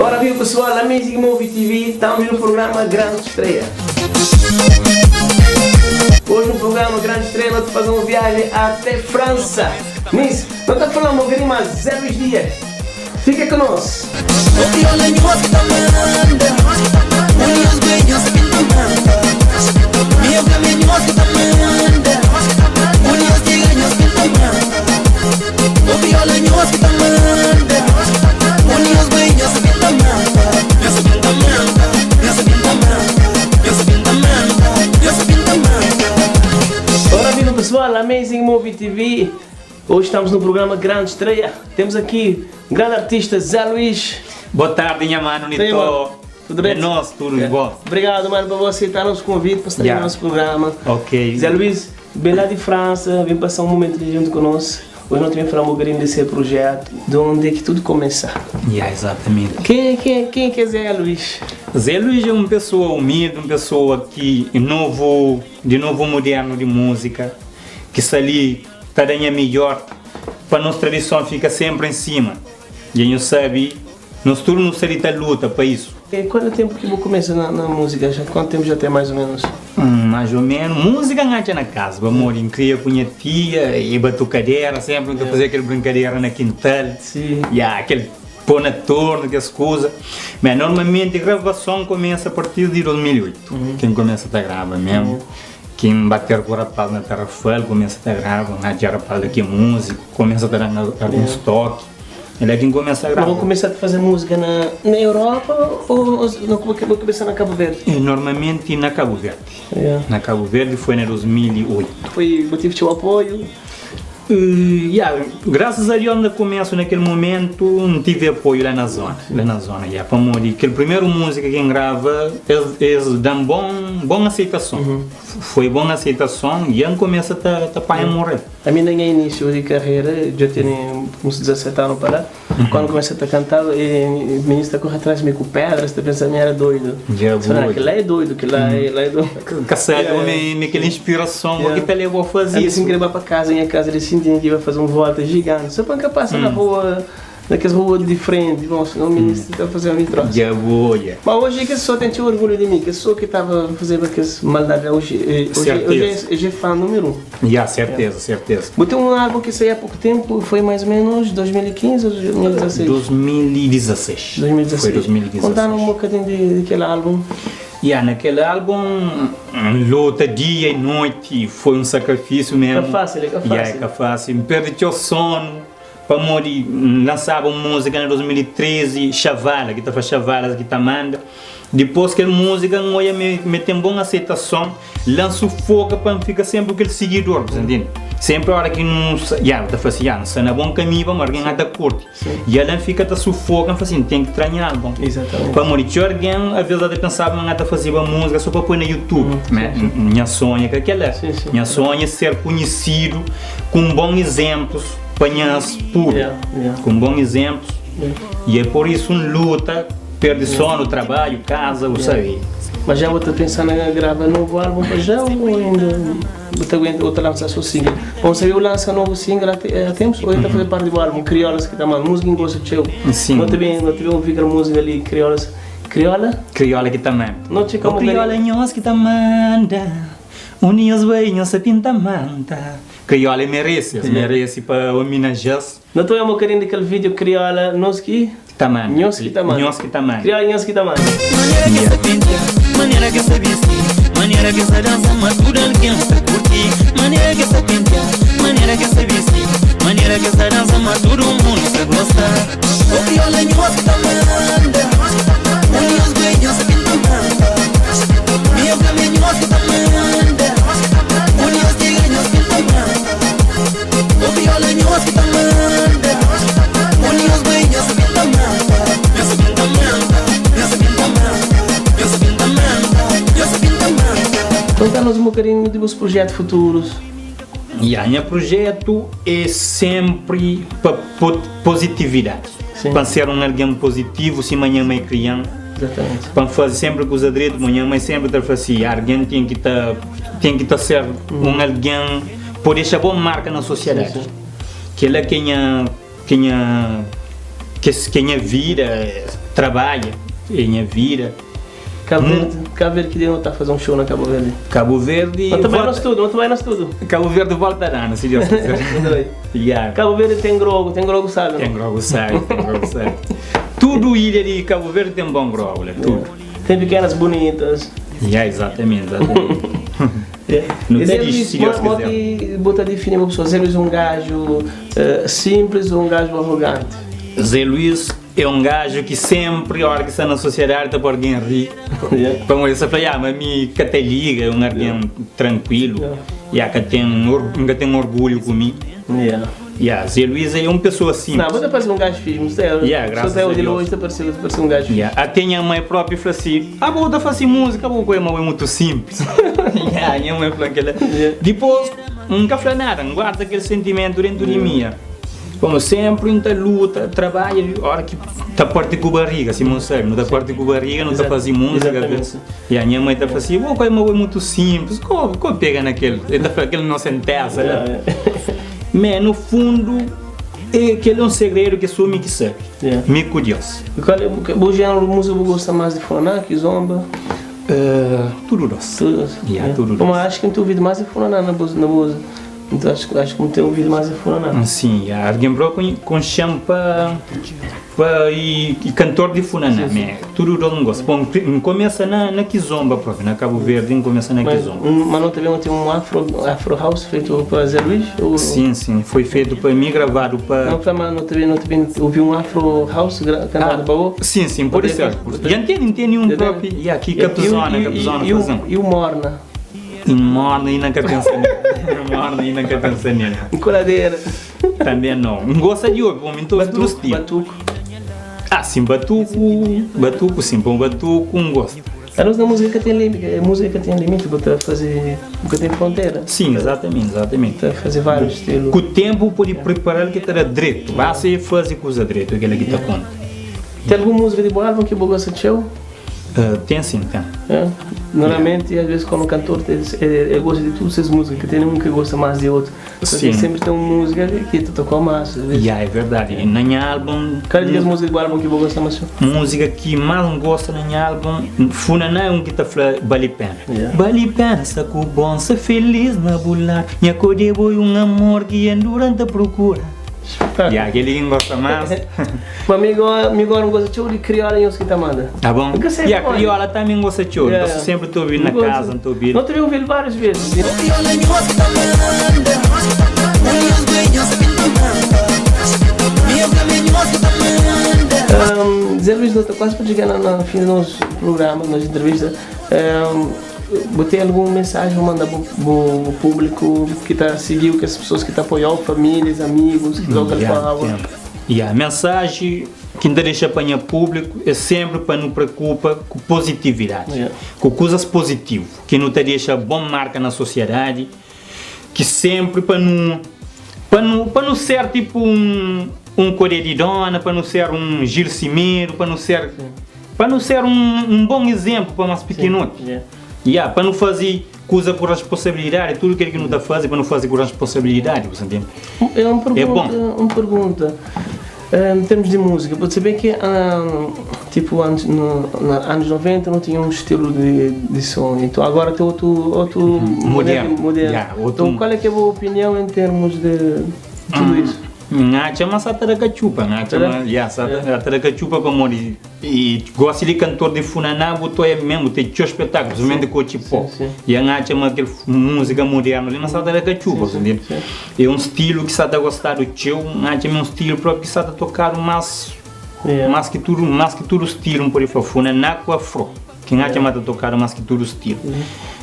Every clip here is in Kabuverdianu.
Ora viu pessoal, Amazing Movie TV, estamos no programa Grande Estreia. Hoje no programa Grande Estreia nós fazer uma viagem até França. Nisso, nós tá falando um bocadinho mais Zé Luís Dias. Fica conosco. Ora viva pessoal, Amazing Movie TV. Hoje estamos no programa Grande Estreia. Temos aqui um grande artista Zé Luís. Boa tarde, nha mano Nito. Tudo bem? É nós, tudo É. bom. Obrigado, mano, por você aceitar nosso convite para estar Yeah. no nosso programa. Ok. Zé Luís, bem lá de França, vem passar um momento ali junto conosco. Hoje nós também falamos um bocadinho desse projeto, de onde é que tudo começa. Yeah, exatamente. Quem, quem, quem que é Zé Luís? Zé Luís é uma pessoa humilde, uma pessoa que novo, de novo moderno de música, que está ali, está dando a melhor, para nossa tradição fica sempre em cima. E a gente sabe, nós tudo não se tá luta para isso. E quanto tempo que você começa na, na música? Já, quanto tempo já tem mais ou menos? Mais ou menos. Música ngacha na casa, vamos em cria com minha tia e batucadeira, sempre yeah. fazer aquela brincadeira na quintal. Sim. Yeah, aquele pôr na torno, que as coisas. Mas normalmente a gravação começa a partir de 2008. Quem começa a gravar mesmo. Quem bater com o rapaz na Tarrafal começa a gravar, ngacha rapaz aqui é músico, começa a dar alguns toques. Ele é quem começa a Mas gravar. vou começar a fazer música na, na Europa ou, ou não, vou começar na Cabo Verde? E normalmente na Cabo Verde. Yeah. Na Cabo Verde foi em 2008. Foi motivo de seu apoio? Yeah, graças a Deus, no começo, naquele momento, não tive apoio lá na zona. Lá na zona, yeah, para morrer. Aquele primeiro música que grava, eles, eles dão bom, bom aceitação. Foi boa aceitação e eu começo a tá, tá pai a morrer. A mim, no início de carreira, eu tinha uns 17 anos para lá, quando comecei a cantar, e o ministro corre atrás de mim com pedras, está pensando que era doido. Já Falei, vou. que lá é doido, que lá é, lá é doido. Caçado, Yeah, me, me aquela inspiração, Yeah. o que te levou a fazer Aí isso. assim, queria para casa, em casa ele sentia que ia fazer uma volta gigante, só para que passa na rua, naquelas ruas de frente, bom, senão o ministro está fazendo um troço. Já vou, yeah. Mas hoje que só tem orgulho de mim, que sou que estava fazendo aquelas maldades hoje, hoje, Certeza. hoje, hoje é fã número um. Yeah, certeza, certeza. Botei um álbum que saiu há pouco tempo, foi mais ou menos 2015 ou 2016? 2016. 2016. Foi 2016. Contaram um bocadinho de, daquele álbum. Yeah, naquele álbum, luta dia e noite, foi um sacrifício mesmo. É fácil, é fácil. Yeah, é fácil. Me perdi o sono, para morrer, lançava uma música em 2013, Chavala, que estava Chavala, que tá manda. Depois que a música, olha, me, me tem boa aceitação, lanço fogo para ficar sempre aquele seguidor, você entende? Sempre a hora que não, yeah, tá fazendo, yeah, não está na bom caminho, mas alguém até curte. E ela fica tá sufoca, assim, tem que treinar álbum. Exatamente. Para morrer, tinha alguém, às vezes até pensava em até fazer uma música só para pôr no YouTube. Né? Minha sonha, que aquela. Sim, sim. Minha sonha é ser conhecido com bons exemplos para nós público. Yeah, yeah. Com bons exemplos. E é por isso um luta, perde sono, trabalho, casa, o sabe. Mas já vou estar pensando em gravar novo álbum para já ou ainda vou aguentar ou lançar só single? Bom, você viu lança novo single há, te, há tempos ou ainda fazer parte do álbum Criolas que tá mano, música em gosto teu. Sim. Não te bem, não te bem ouvir aquela música ali Criolas. Criola? Crioula que também. Não te O como crioula nós que tá manda, unidos bem, se pinta manta. Crioula merece, merece para homenagear. Não estou um bocadinho daquele vídeo Criola, nós que Tá manda. Nós que tá manda. Nós que tá manda. Criola nós que tá manda. Maneira que essa pinta, maneira que essa veste, maneira que essa dança, mas tudo alguém está curtir. Maneira que essa pinta, maneira que essa veste, maneira que essa dança, mas todo mundo está gosta. O crioula nós que tá manda, unidos bem, nós pinta manda. Meu caminho nós que tá manda, unidos tigre nós pinta manda. O crioula nós que tá manda, unidos bem, nós pinta manda. Nós pinta manda, nós pinta manda, nós pinta manda, nós pinta manda. Conta-nos um bocadinho dos projetos futuros. E a minha projeto é sempre para positividade. Sim. Para ser um alguém positivo, se manhã mãe criança. Exatamente. Para fazer sempre coisa direita, manhã mãe sempre tá assim, alguém tem que tá tem que tá ser um alguém por deixar boa marca na sociedade. Sim, sim. Que ela quem a quem a que quem a vida. Trabadja é nha vida. Cabo Verde, Cabo Verde ki dia nu ta faze um show na Cabo Verde? Cabo Verde. Nu ta bai nos tudo, nu ta bai nos tudo. Cabo Verde volta dana, se Deus quiser. Yeah. Cabo Verde tem grogo, tem grogo sabe. Tem grogo sabe, tem grogo sabe. Tudo ilha de Cabo Verde tem bom grogo, lá, tudo. Tem pequenas bonitas. Yeah, exatamente, exatamente. Yeah. Não Zé tem Luís, se Deus mo- mo quiser. ki bo ta defini bo pessoa? Zé Luís um gajo eh, simples ou um gajo arrogante? Zé Luís É un gajo ki senpri ora ki sta na sosiedadi ta poi algen ri. Pamodi el sta fla, Ya, ma mi ka ta liga, é un algen trankuilu, ya, ka ten, N ka ten orgulhu ku mi. Ya, Zé Luís é un pesoa sinplis. Não, bo ta parse un gajo fixi, bu sta, Ya, grasas a Deus. ta parse, ta parse un gajo fixi. Ya, ate nha mai propi fla si, Abo ta fase múzika, abo ku é mau é mutu sinplis. Ya, nha mai fla kela. Dipôs, N ka fla nada, N guarda kel sentimentu dentu di mi. Ya. Como sempri N ta luta, trabadja, ora ki ta parti ku bariga, sima N sabi, nu ta parti ku bariga, nu ta fazi múzika, ya nha mãe ta fla si, bo koi ma bo é mutu simplis, ko ko pega na kel, el ta fla kel inosentesa la, me no fundu é kel é un segredu ki so mi ki sabi, mi ku Deus. E kual é bu géneru di múzika bu gosta más di funaná, kizomba? Tudu dos. Tudu dos? Ya, tudu dos. Pamodi acho ki N ta ovidu más di funaná na bu na bu Nton acho acho ki N ten ouvidu más é funaná. Sim, ya algen propi konxe-m pa pa i kantor di funaná me tudu dos N gosta. Bom N kumesa na na kizomba propi, na Kabu Verdi N kumesa na kizomba. Ma no ta ben ten un afro afro house fetu pa Zé Luís ou? Sim, sim, foi fetu pa mi, gravadu pa. Não fla ma no ta ben no ta ben obi un afro house kantadu pa bo? Sim, sim, pode ser. Ya N tene N tene un propi, ya ki Kapzona Kapzona faze-m. I u morna? N morna i na ka pensa nel. N morna i na ka pensa nel. N koladera. Tanbe no. N gosta di obi, pamo N ta obi tudu stilu. Batuku. Ah, sim, batuku, batuku sim, pamo batuku N gosta. Anos na múzika ka ten limiti, múzika ka ten limiti, bu ta faze, bu ka ten frontera. Sim, exatamente, exatamente. Ta faze várius stilu. Ku tempu bu pode preparal ki ta da dretu, basta e faze kuza dretu, é kela ki ta konta. Ten algun múzika di bu álbum ki bu gosta txeu? Ten sim, ten. É? Normalmente, às vezes, quando o cantor tem, ele gosta de todas as músicas, que tem um que gosta mais de outro. Sim. Sempre tem uma música que te tocou mais. Às vezes. Yeah, é verdade. E na nha álbum. Qual é as músicas do álbum que você gosta mais? Música que mais gosta na nha álbum, Funaná é um que ta fla bali pena. Yeah. Bali pena sta ku bom, sa feliz na bu lar. Nha kode boi um amor ki N durante procura. Ya, kel-li ki N gosta más. Ma mi gó, mi gó N gosta txeu di kriola nhos ki ta manda. Ah bon? N ka sabe Ya, pamodi. kriola tanbe N gosta txeu. N gosta senpri ta obi-l na kaza, N ta obi-l. N ta obi-l várius vezes. Kriola nhos ki ta manda. Nhos bai nhos ta pinta manda. Mi N fla ma é nhos ki ta manda. Zé Luís, nu ta kuazi pa txiga na fin di nos prugrama, nos entrevista. Bu ten algun mensaji pa manda bu públiku ki ta sigi-u, kes pesoas ki ta apoia-u, famílias, amigus ki toka-l palabra? Ya, mensaji ki N ta dexa pa nha públiku é sénpri pa nu preokupa ku pozitividadi, ku kuzas pozitivu, ki nu ta dexa bon marka na sosiadadi, ki sénpri pa nu pa nu pa nu ser tipu un un kodé di dóna, pa nu ser un Gil Simedo, pa nu ser Pa nu ser un bon izénplu pa más pikinoti. Ya, pa nu faze kuza ku responsabilidadi, tudu kel ki nu ta faze, pa nu faze ku responsabilidadi, bu sa ntende? É un É bon. pergunta, un pergunta. Em termos di múzika, pode ser ben ki tipo antes no na anos 90 nu tinha un estilo di di som, então agora tem otu otu Modernu, modernu. ya, otu. Então qual é que é bo opinião em termos de tudo isso? N atxa ma sa ta da katxupa, N atxa ma, ya, sa ta da katxupa pamodi E gosi di kantor di funaná bu ta oia mesmu ten txeu spetaklu, principalmenti ku otxipó. I N atxa ma kel múzika modernu li ma sa ta da katxupa, bu ntende? É un stilu ki sa ta gostadu txeu, N atxa ma é un stilu propi ki sa ta tokadu más, más ki tudu, más ki tudu stilu N pode fla funaná ku afro. Ki N atxa ma ta tokadu más ki tudu stilu.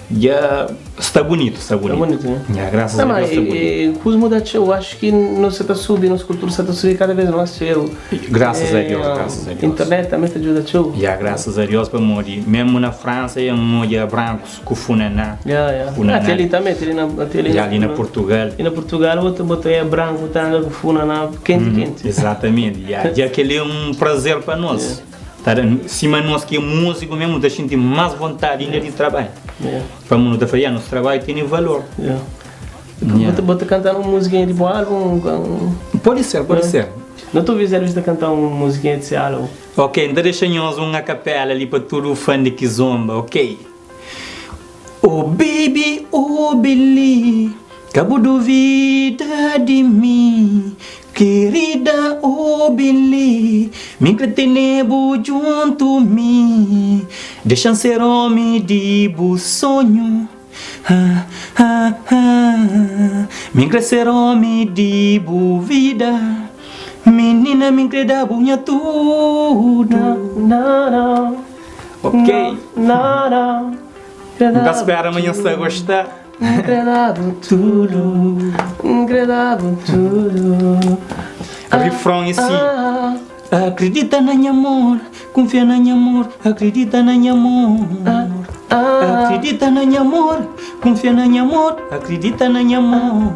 Dja sta bunitu, sta bunitu. Sta bunitu, né? Ya, grasas a Deus sta bunitu. Kuz muda txeu, acho ki no sa ta subi, nos kultura sa ta subi kada vez más txeu. Grasas a Deus, grasas a Deus. Internet tanbe ta djuda txeu. Ya, grasas a Deus pamodi mesmu na Fransa ya N odja brancos ku funaná. Ya, ya. Funaná. Ate li tanbe, ate li na, ate li Ya, li na Portugal. Li na Portugal bo ta bota ya branco ta anda ku funaná kenti kenti. Exatamente, ya. Dja kel-li é un prazer pa nos. Ta da, sima nos ki é músiku mesmu, nu ta xinti más vontadi inda di trabadja. Pamodi nu ta fla, ya, nos trabadju tene valor. Bo ta kanta un musikinha di bu álbum? Pode ser, pode ser. No ta obi Zé Luís ta kanta un musikinha di se álbum. Ok, N ta dexa nhos un acapella li pa tudu fan di Kizomba, ok? Oh baby, obi li, ka bu duvida di mi Querida, obi li, mi N kre tene-bu djuntu mi Dexa-m ser omi di bu sonhu, ha, ha, ha Mi N kre ser omi di bu vida Minina, mi N kre da-bu nha tudu Ok, N ta spera ma nhos ta gosta. Rifron é si, Akredita na nha amor, kunfia na nha amor, akredita na nha amor. Akredita na nha amor, kunfia na nha amor, akredita na nha amor.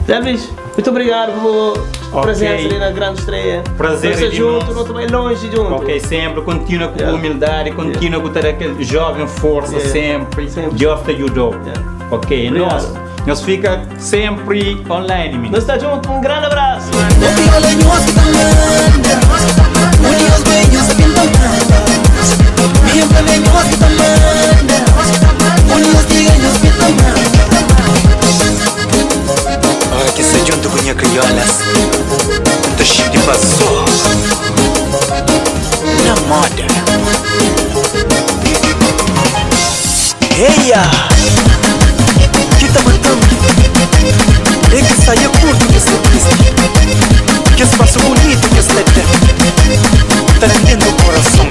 Zé Luís, muito obrigado por bo presença ali na grande estreia. Prazer Nós é di junto, nos. nós ta bai longe junto. Ok, sempre continua ku bu humildade, continua ku ta da kel jovem força sempre. Sempre. Deus ta djudou. Yeah. Ok, é Obrigado. nos. Nhos fika sempre online, Nós minis. sta junto, um grande abraço. Ora ki sta djuntu ku nha kriolas N ta xinti pas so na moda Eia! Ki ta mata-m É ki saia kurtu ki sta tristi Kes pasu bunitu ki es ta da Ta rende-m korason.